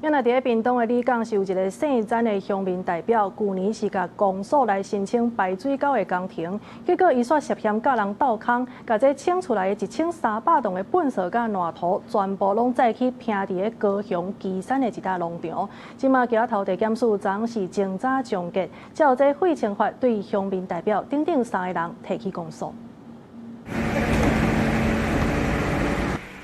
原來佇咧屏東的里港是有一个姓詹的鄉民代表，舊年是共公所來申請排水溝的工程，結果伊煞涉嫌佮人鬥空，共這清出來的1300噸的糞埽佮爛土，全部攏載去坪佇咧高雄旗山的一搭農場。這馬橋仔頭地檢署昨是偵查終結，照這廢清法對鄉民代表等等三个人提起公訴。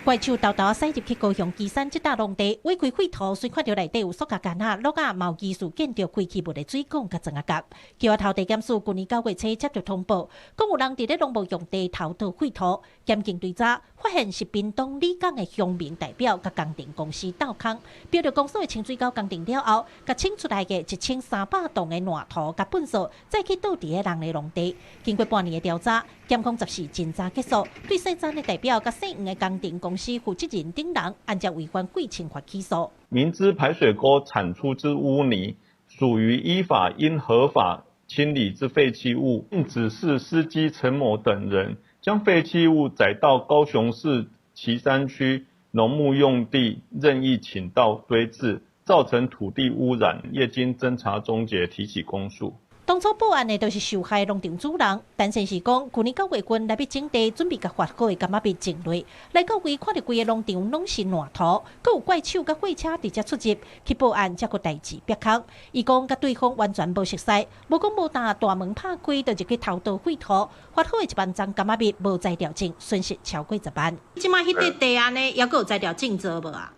怪手沓沓駛入去高雄旗山這搭農地，挖開廢土，隨看著內底有塑膠桿仔、碌仔、嘛有疑似建築廢棄物的水管佮磚仔角。橋仔頭地檢署舊年9月初接著通報，講有人佇咧農牧用地偷倒廢土，檢警追查發現是屏東里港的鄉民代表佮工程公司鬥空，標著公所的清水溝工程了後，共清出來的1300噸的爛土佮糞埽，載去倒佇咧人的農地。經過半年的調查，檢控十四偵查結束，對姓詹的代表佮姓黃的工程公司負責人等人，按照違反廢清法起訴。明知排水溝產出之污泥屬於依法應合法清理之廢棄物，並指示司機陳某等人將廢棄物載到高雄市旗山區農牧用地任意傾倒堆置，造成土地污染，業經偵查終結，提起公訴。當初報案的就是受害農場主人，陳先生講，舊年9月份來欲整地，準備共發好的柑仔蜜種落，來到位看著規个農場攏是爛土，閣有怪手佮貨車佇遮出入，去報案才閣代誌煏空。伊講佮對方完全無熟似，無講無膽，大門拍開就入去偷倒廢土，發好的1萬欉柑仔蜜無材料種，損失超過10萬。這馬彼塊地按呢，猶閣有材料種做無啊？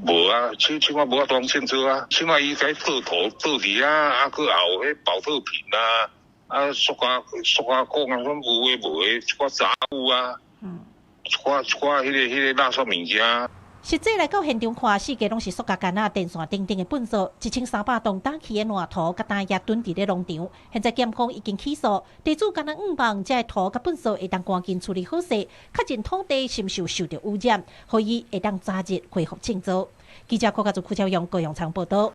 無啊，這這馬無法度種做啊，這馬伊該倒土倒去啊，啊，閣後彼寶特瓶啊，啊，塑膠塑膠管啊，阮有的無的，一寡雜物啊，一寡一寡彼个垃圾物件。實際來到現場看，四界攏是塑膠桿仔、電線等等的糞埽，1300噸打起的爛土佮焦葉囤佇咧農場。現在檢方已經起訴，地主敢若向望這个土佮糞埽會當趕緊處理好勢，確認土地是毋是有受著污染，予伊會當早日恢復種作。記者郭家祖、邱超勇高雄場報導。